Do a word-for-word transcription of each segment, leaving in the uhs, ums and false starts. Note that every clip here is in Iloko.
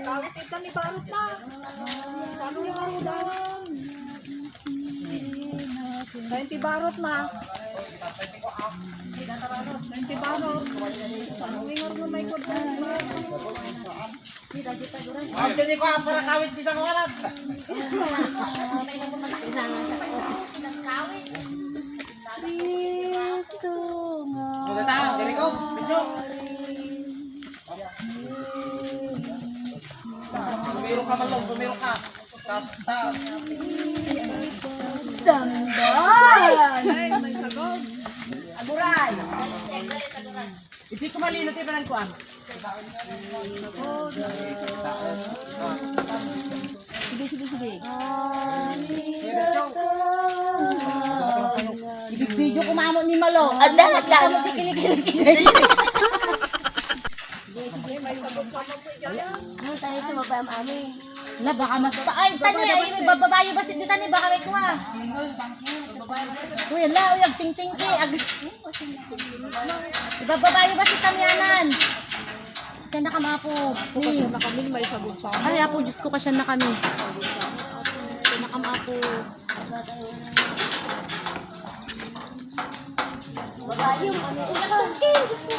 Kawit ita ni Barot na. Sabi ni Barot na. Kawit ni Barot na. Kawit ni Barot. Sabi nga, "Oh my God." Ang dali ko, ah, para kawit di sa mga anak. Kristo nga. Ano na tayo? Dali ko. Medyo. Sumiro ka, Malong. Sumiro ka. Taas, taas. Dandan! Aguray! Iti ko malino ti panagkuan. Sige, sige, sige. Ibig video ko mamo ni Malo. Ang lahat lang. Ano ti kilikili? Ano tayo sa mabam amin? La, baka mas pa. Ay, tani, ay, may bababayo ba si tani? Baka may kuha. Uy, ala, uy, agtingting ki. Ag- Ibababayo ba si Tamianan? Siya na kamapo. Ni. Siya na kami, may sagot pa. Ay, Apo Diyos ko, kasya na kami. Siya na kamapo. Babayo. Uy, ang tungkil, Diyos ko.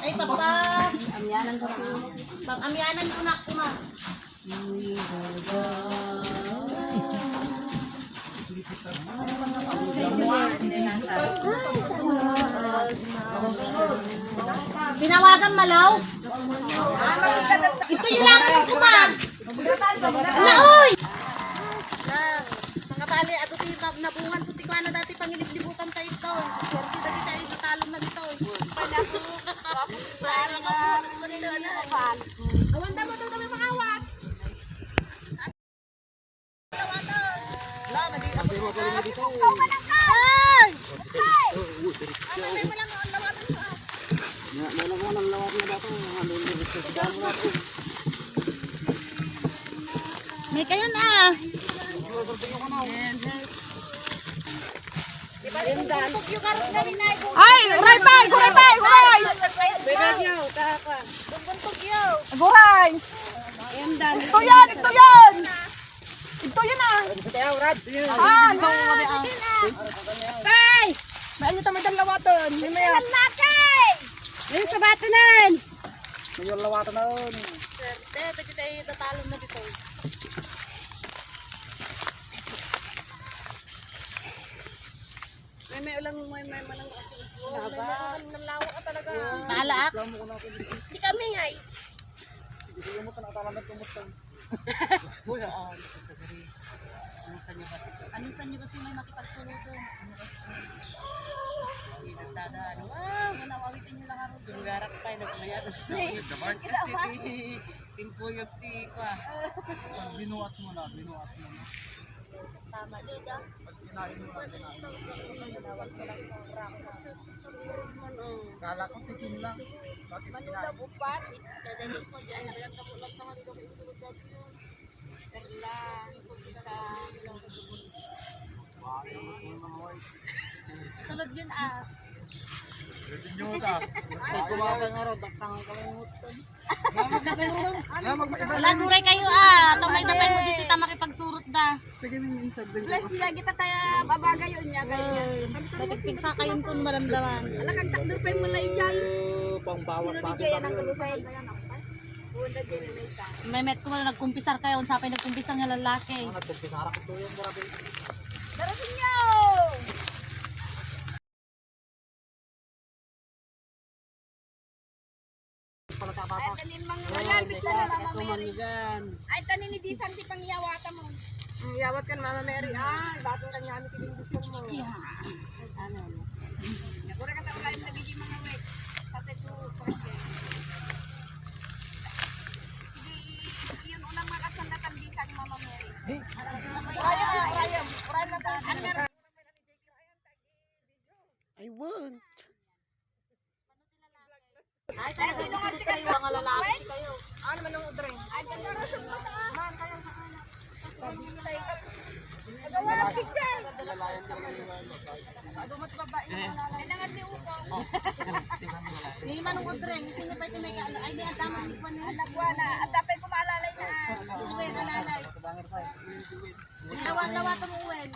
Ay, papa. Pag-amyanan ko na, kuma. Tinawagan, Malaw? Ito yung langan ko, ma. Ala, oy! Mga bali, ato ti nabungan ko ti kuana dati pangiliblibutan ta ito. Suwerte dagiti ay natalon na dito. Awan da mo, dito may mangawat. Ay! Ay! Ano, may walang lawatan sa May kayon, ah. Ay, uray pa, uray pa, uray. Buntog yo, kaka. Buntog yo. Aguray. Ito yan, ito yan. Ito yan, ah. Ah, na. Ay! May ano tayo, may dalawaton. May mayat. May sabatanan. May dalawaton na yun. Swerte, pwede tayo tatalon na dito. May, may ulang, may, may malang kasi. May, may malang nalawa ka talaga. Maalaak? Di kami nga eh. Hindi ko yung mutan, atalan na tumutan. Uy, oo, ano sa gari? Ano sa niyo ba? Ano sa niyo ba si may makipagtulutan? Hindi nagdadaan. Wow, manawawitin niyo lang ako. Sunggarak pa, nagmaya. Sige. Timpuyot ti pa. Binuhat mo na, binuhat mo na. Tama, di ba? Kala ko tikim lang. Bakit kinain? Manulab upat. Perla, isa. Sunod yun, ah. Hindi mo ta. Ay, kumapay nga raw, daktang ang kalimutan. Wala, guray kayo, ah. Tumay-tumay mo dito, ta makipagsurot da. Sige, may minsan din. Bless you, kita tayo, babagayon niya, kanya. Dapat pigsa kayong tun maramdaman. Ala, kagtakder pa yung mulay dyan. Pang bawas. Sino di dyan ang kabusay? Buwan na dyan yung isa. May met ko man, nagkumpisar kayo. Unsa pa'y nagkumpisar nga lalaki? Nagkumpisar ako to yung mura. Darating niyo! Ay, tanin mga malapit na na, Mama Mary. Ay, tanin ni Disan, di pang iyawata mo. Ang iyawat kan Mama Mary, ah, ibatong kanya kami kibindisyon mo. Ano, ano. Nagura ka sa ulay, nagiging mga wet. Sa teto, sige, i-, iyon, I won't. Ay, sino nga kayo, mga lalaki kayo? Ano naman ang udre? Ay, ganda na siya. Man, kayo sa ano? Ado mas babae yung mga lalaki. Kailangan ni Uko. Ni Manong Udre, sino pa ito may kaalo? Ay, ni Adam, ang ikuan ni. Anak ko na, at tapay ko maalalay na. Uwe, alalay. Lawa-lawa tong uwen.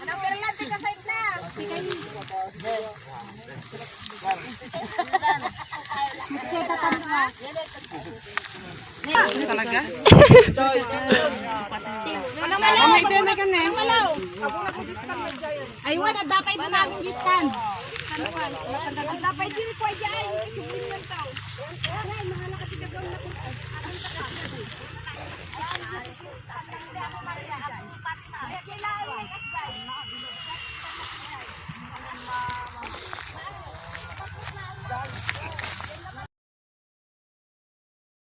Anong pirlan, tika side na? Talaga? Ano, Melo? May, may, may, may, may. Ay, wala, dapat mo namin distan. Dapat din ko ay ay, subuin lang tao. Ay, mga nakatigaw na ko.